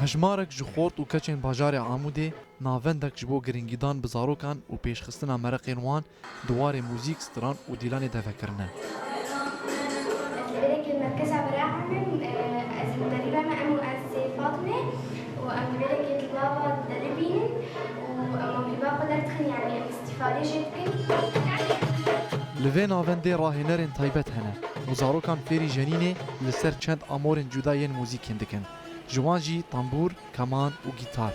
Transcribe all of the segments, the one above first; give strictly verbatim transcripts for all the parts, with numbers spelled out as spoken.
Hejmarek ji xort û keçên bajarê Amûdê navendek ji bo giringîdan bi zarokan û pêşxistina mereqên wan di warê muzîk, stran û dîlanê de vekirine. Li vêrekê merkeza bera em in, ez li derî me, em û ez ê Fatmê û em li vêrekê di bava derî bînin û em mewhîba xwe derdixin, yanî em îstîfadê jê dikin. Li vê navendê rahênerên taybet hene û zarokan fêrî jenînê li ser çend amorên cuda yên muzîkên dikin. Ji wan jî tambûr, keman û gîtar.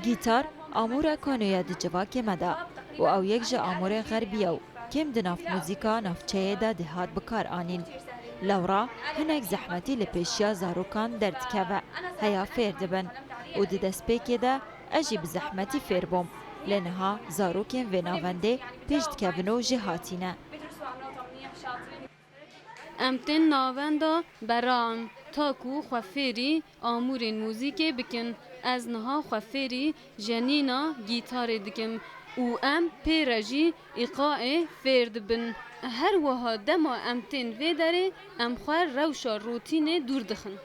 Gîtar amûreka nû ye di civakê me de û ew yek ji amûrên xerbî ye û kêm di nav muzîka navçeyê de dihat bi kar anîn. Lewra hinek zehmetî li pêşiya zarokan derdikeve, heya fêr dibin û di destpêkê de ez jî bi zehmetî fêr bûm. Lê niha zarokên vê navendê pêş dikevin û jêhatî ne. Em tên navenda beran ta ku xwe fêrî amûrên muzîkê bikin. Ez niha xwe fêrî jenîna gîtarê dikim û em pê re jî îqaê fêr dibin. Her wiha dema em tên vê derê, em xwe rewşa rûtînê dûr dixin.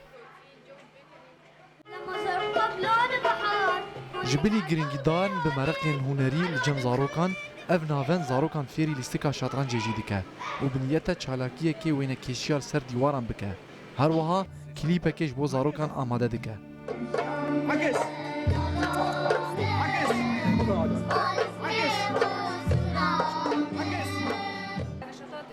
Ji bilî giringîdan bi mereqên hunerî li cem zarokan, ev navend zarokan fêrî lîstika şatrancê jî dike û bi niyete çalakiyekê wênekêşiya li ser dîwaran bike. Her wiha klîpekê ji bo zarokan amade dike.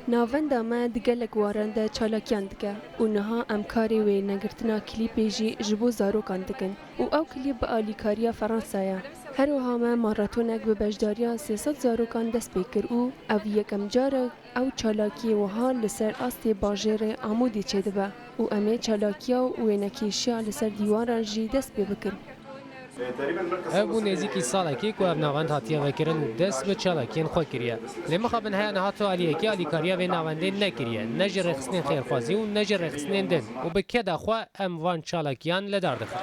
Navenda me di gelek waran de çalakiyan dike û niha em karê wênegirtina klîpê jî ji bo zarokan dikin û ew klîp bi alîkariya Ferensa ye. Her wiha me maratonek bi beşdariya sê sed zarokan dest pê kir û ev yekem car e ew çalakiyê wiha li ser astê bajêrê Amûdê çêdibe û em ê çalakiya û wênekêşiya li ser dîwaran jî dest pê bikin. Ev bû nêzîkî salekê ku ev navend hatiye vekirin û dest bi çalakiyên xwe kiriye. Lê mixabin heya niha tu aliyekî alîkariya vê navendê nekiriye, ne ji rêxistinên xêrxwazî û ne ji rêxistinên din û bi keda xwe em van çalakiyan li dar dixin.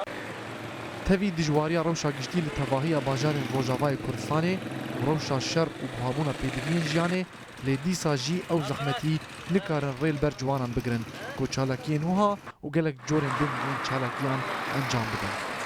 Tevî dijwariya rewşa giştî li tevahiya bajarên Rojavayê Kurdistanê û rewşa şer û buhabûna pêdiviyên jiyanê, lê dîsa jî ew zehmetî nikarin rê li ber ciwanan bigirin ku çalakiyên wiha û gelek corên din yên çalakiyan encam bidin.